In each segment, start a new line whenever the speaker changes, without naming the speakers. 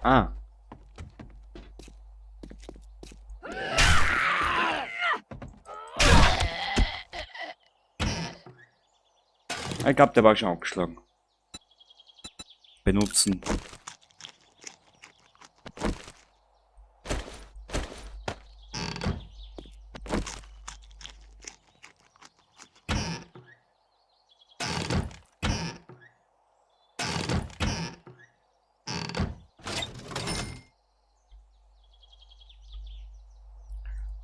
Ah. Ich glaube, der war schon angeschlagen. Benutzen.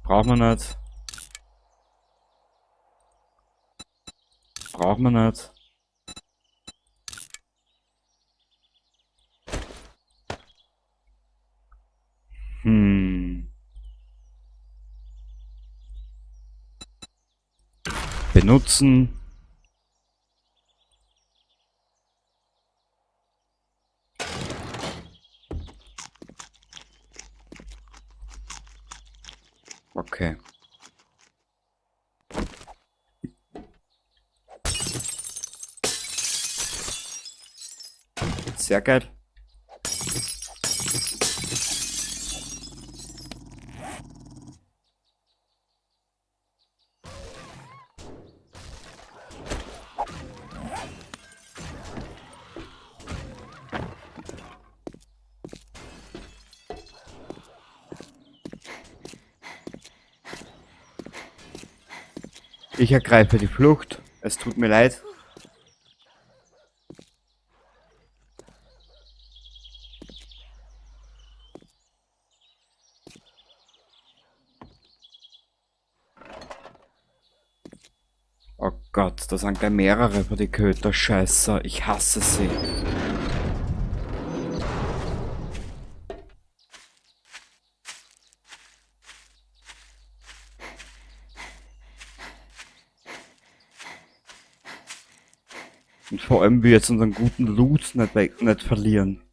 Braucht man nicht. Braucht man nicht. Benutzen. Okay. Sehr geil. Ich ergreife die Flucht. Es tut mir leid. Oh Gott, da sind gleich mehrere von die Köter. Scheiße, ich hasse sie. Und vor allem wir jetzt unseren guten Loot nicht verlieren.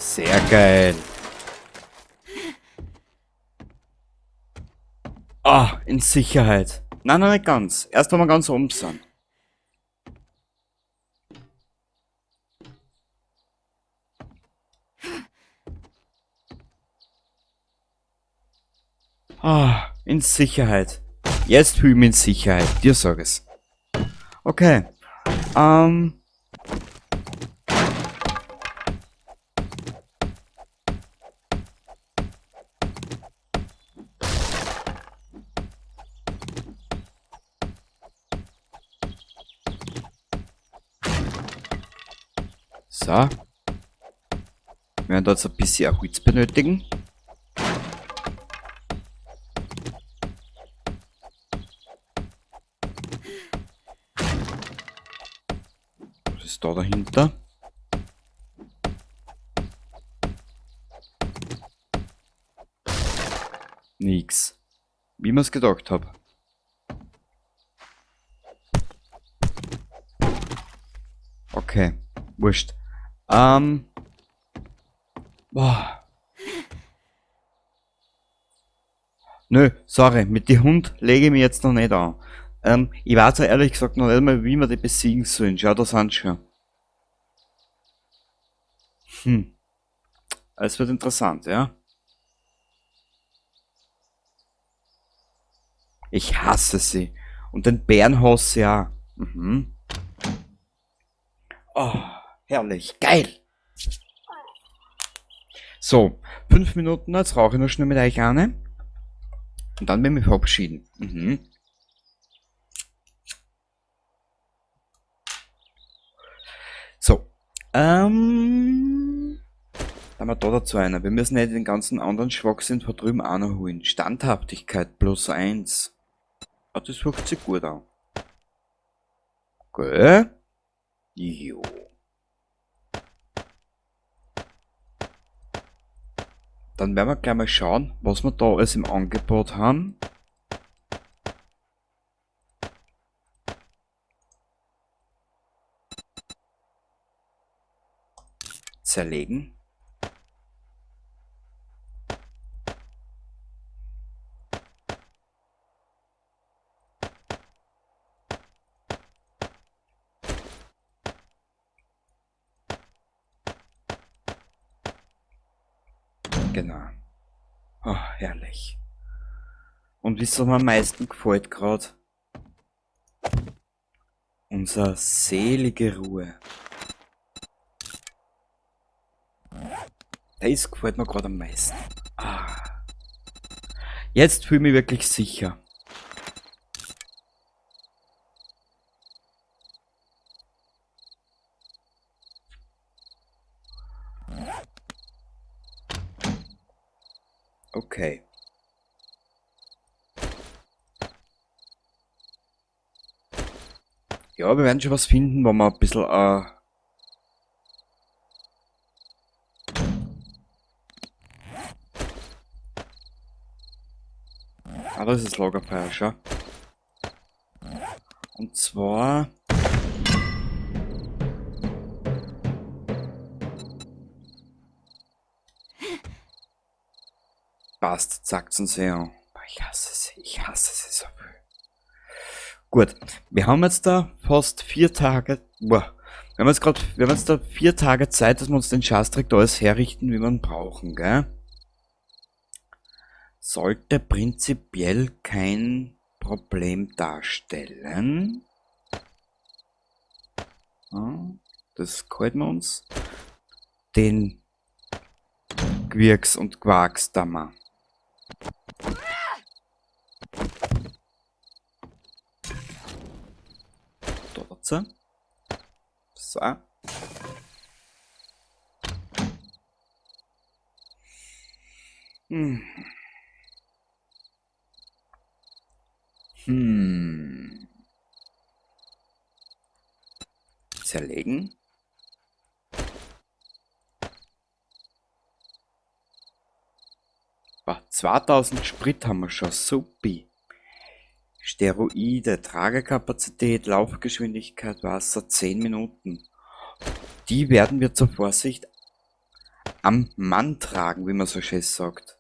Sehr geil. Ah, in Sicherheit. Nein, nein, nicht ganz. Erst wenn wir ganz oben sind. Ah, in Sicherheit. Jetzt fühle ich mich in Sicherheit. Dir sag es. Okay. So. Wir werden da jetzt ein bisschen Holz benötigen. Was ist da dahinter? Nix. Wie mir's gedacht hab. Okay, wurscht. Boah. Nö, sorry, mit dem Hund lege ich mich jetzt noch nicht an. Ich weiß ja ehrlich gesagt noch nicht mal, wie wir die besiegen sollen. Schau, da sind schon. Es wird interessant, ja. Ich hasse sie. Und den Bären hasse ich auch. Oh, herrlich. Geil. So, 5 Minuten, jetzt rauche ich noch schnell mit euch eine. Und dann will ich mich verabschieden. So. Dann haben wir da dazu einer. Wir müssen nicht den ganzen anderen Schwachsinn von drüben auch noch holen. Standhaftigkeit plus 1. Ah, das fühlt sich gut an. Gell? Jo. Dann werden wir gleich mal schauen, was wir da alles im Angebot haben. Zerlegen. Genau. Oh, herrlich. Und wisst ihr, was mir am meisten gefällt grad? Unsere selige Ruhe. Das gefällt mir grad am meisten. Ah. Jetzt fühle ich mich wirklich sicher. Okay. Ja, wir werden schon was finden, wo wir ein bisschen ah, das ist das Lagerfeuer, schau. Und zwar... Passt, zackt's uns her. Ich hasse sie, ich hasse sie so viel. Gut, wir haben jetzt da fast 4 Tage, boah, wir haben jetzt grad, wir haben jetzt da 4 Tage Zeit, dass wir uns den Scheißdreck da alles herrichten, wie wir ihn brauchen, gell? Sollte prinzipiell kein Problem darstellen. Ja, das halten wir uns. Den Gwirks und Quarks da mal. Da dazu. So. Zerlegen. Boah, 2000 Sprit haben wir schon. Supi. Steroide, Tragekapazität, Laufgeschwindigkeit, Wasser, 10 Minuten. Die werden wir zur Vorsicht am Mann tragen, wie man so schön sagt.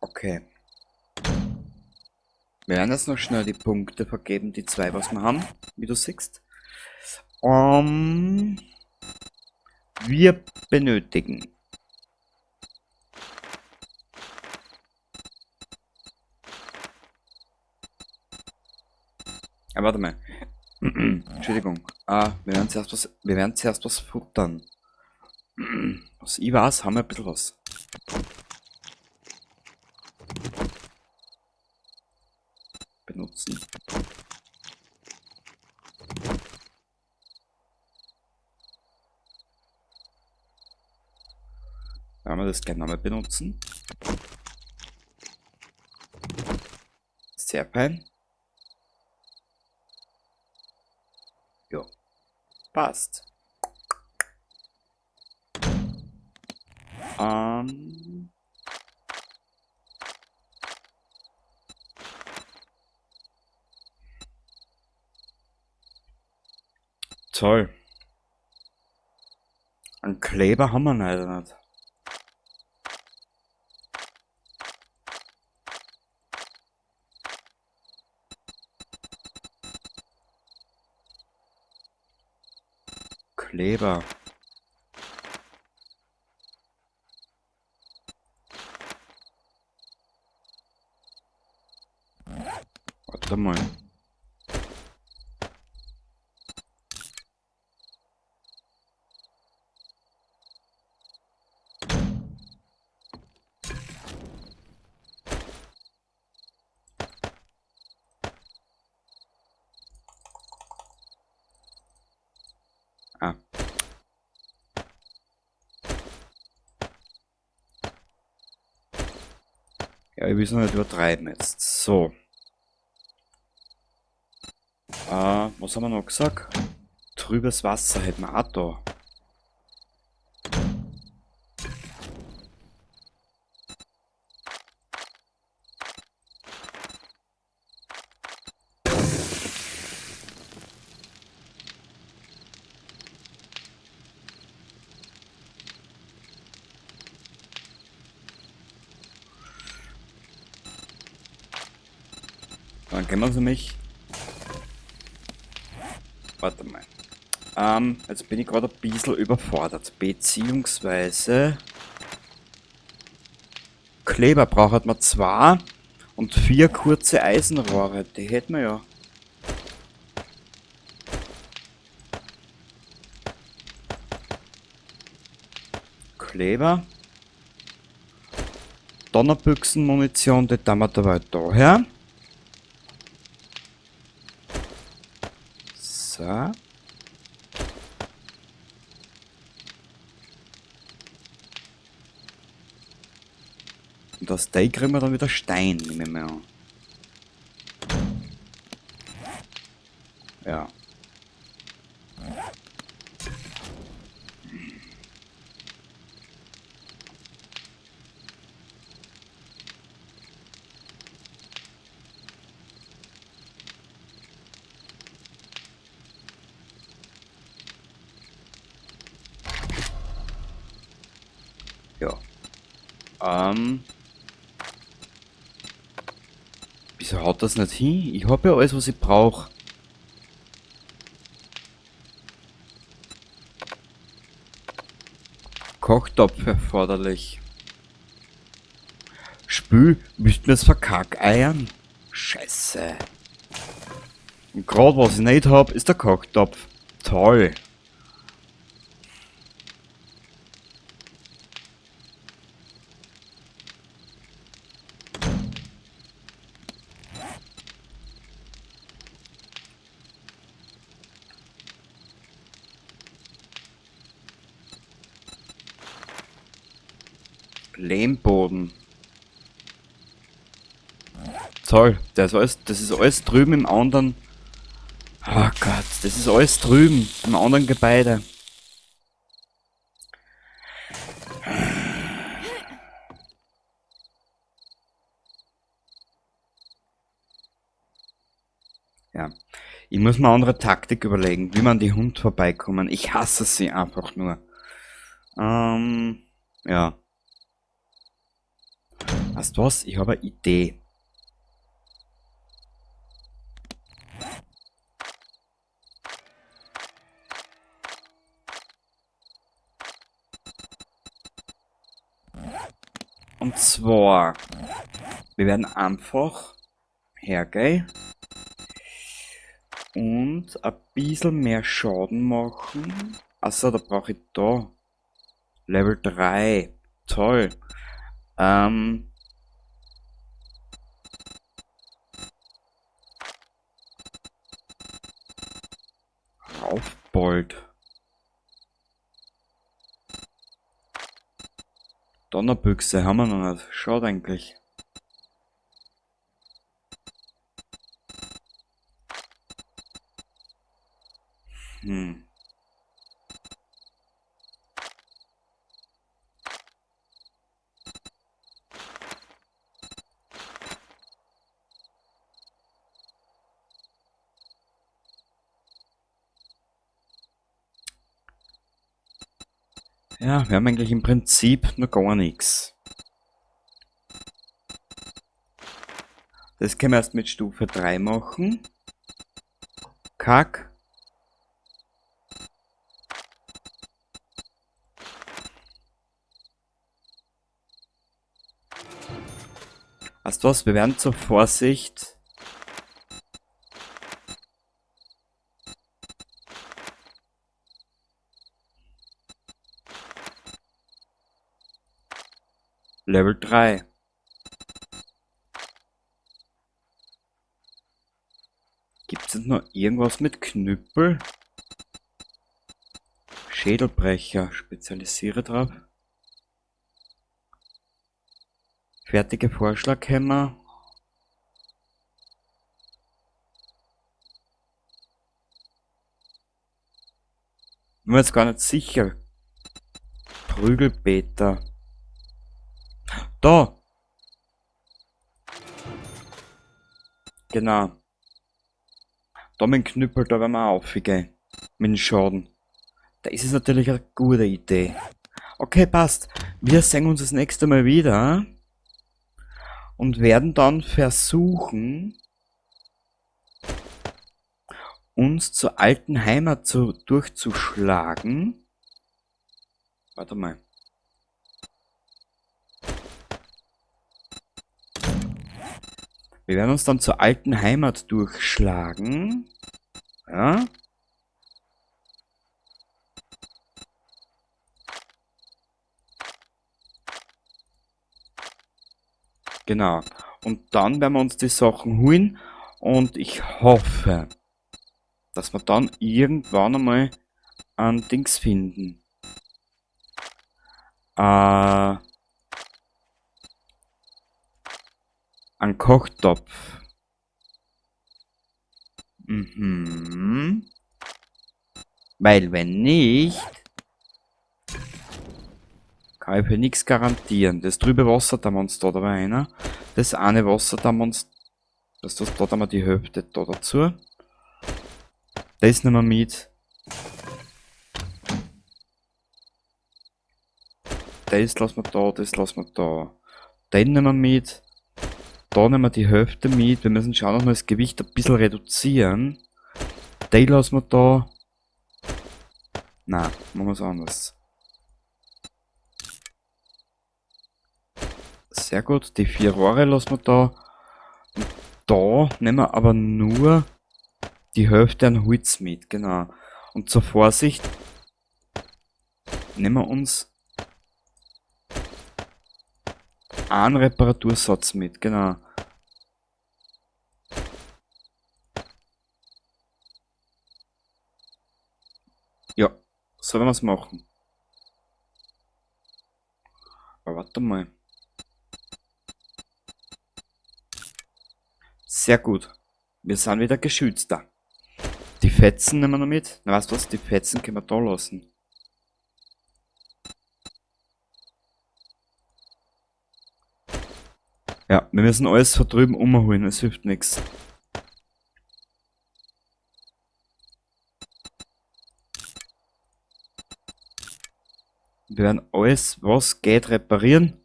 Okay. Wir werden jetzt noch schnell die Punkte vergeben, die 2, was wir haben, wie du siehst. Wir benötigen Ah, warte mal. Entschuldigung. Ah, wir werden zuerst was futtern. Was ich weiß, haben wir ein bisschen was. Benutzen. Werden wir das gleich nochmal benutzen. Sehr fein. Ja. Passt. Toll. Einen Kleber haben wir leider nicht. Kleber. Warte mal. Ah. Ja, ich will es noch nicht übertreiben jetzt. So. Was haben wir noch gesagt? Trübes Wasser hätten wir auch da. Dann können wir uns nämlich... Warte mal. Jetzt bin ich gerade ein bisschen überfordert. Beziehungsweise... Kleber braucht man 2 und 4 kurze Eisenrohre. Die hätten wir ja. Kleber. Donnerbüchsenmunition, die tun wir dabei daher. So. Und aus der kriegen wir dann wieder Stein, nehme ich mal an. Ja. Ja. Wieso haut das nicht hin? Ich hab ja alles, was ich brauch. Kochtopf erforderlich. Spül, müssten wir's verkackeiern? Scheiße. Und grad was ich nicht hab, ist der Kochtopf. Toll. Lehmboden. Toll, das ist alles drüben im anderen. Oh Gott, das ist alles drüben im anderen Gebäude. Ja, ich muss mir eine andere Taktik überlegen, wie man die Hund vorbeikommen. Ich hasse sie einfach nur. Ja. Weißt du was? Ich habe eine Idee. Und zwar, wir werden einfach hergehen und ein bisschen mehr Schaden machen. Achso, da brauche ich da Level 3. Toll. Raufbold. Donnerbüchse haben wir noch nicht. Schaut eigentlich. Ja, wir haben eigentlich im Prinzip noch gar nichts. Das können wir erst mit Stufe 3 machen. Kack. Weißt du was? Wir werden zur Vorsicht Level 3. Gibt's denn noch irgendwas mit Knüppel? Schädelbrecher, spezialisiere drauf. Fertige Vorschlaghammer. Bin mir jetzt gar nicht sicher. Prügelpeter. Da! Genau. Da mit dem Knüppel, da werden wir auch aufgehen. Mit dem Schaden. Da ist es natürlich eine gute Idee. Okay, passt. Wir sehen uns das nächste Mal wieder. Und werden dann versuchen, uns zur alten Heimat durchzuschlagen. Warte mal. Wir werden uns dann zur alten Heimat durchschlagen. Ja. Genau. Und dann werden wir uns die Sachen holen. Und ich hoffe, dass wir dann irgendwann einmal ein Dings finden. Ein Kochtopf. Mhm. Weil wenn nicht, kann ich für nichts garantieren. Das trübe Wasser da wir uns da dabei einer. Das eine Wasser da wir uns, das, das, da haben wir die Hälfte da dazu. Das nehmen wir mit. Das lassen wir da, das lassen wir da. Den nehmen wir mit. Da nehmen wir die Hälfte mit. Wir müssen schauen, dass wir das Gewicht ein bisschen reduzieren. Den lassen wir da. Nein, machen wir es anders. Sehr gut, die 4 Rohre lassen wir da. Und da nehmen wir aber nur die Hälfte an Holz mit, genau. Und zur Vorsicht nehmen wir uns einen Reparatursatz mit, genau. Ja, so werden wir's machen. Aber warte mal. Sehr gut. Wir sind wieder geschützt da. Die Fetzen nehmen wir noch mit. Na, weißt du was? Die Fetzen können wir da lassen. Ja, wir müssen alles von drüben umholen, es hilft nix. Wir werden alles, was geht, reparieren.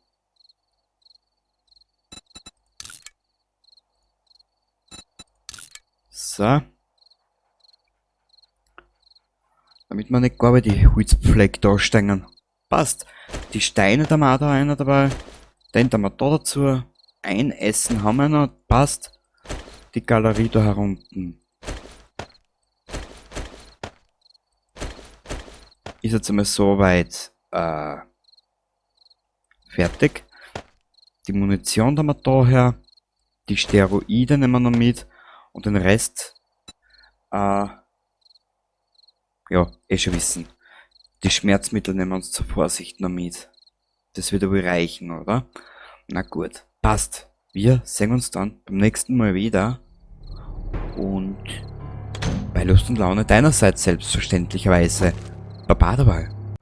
So. Damit wir nicht gar bei die Holzpflege da stehen. Passt. Die Steine da haben wir auch da einer dabei. Den da haben wir da dazu. Ein Essen haben wir noch. Passt. Die Galerie da herunten. Ist jetzt einmal soweit fertig. Die Munition haben wir da her. Die Steroide nehmen wir noch mit. Und den Rest, ja, eh schon wissen. Die Schmerzmittel nehmen wir uns zur Vorsicht noch mit. Das wird wohl reichen, oder? Na gut, passt. Wir sehen uns dann beim nächsten Mal wieder. Und bei Lust und Laune deinerseits selbstverständlicherweise. Baba dabei.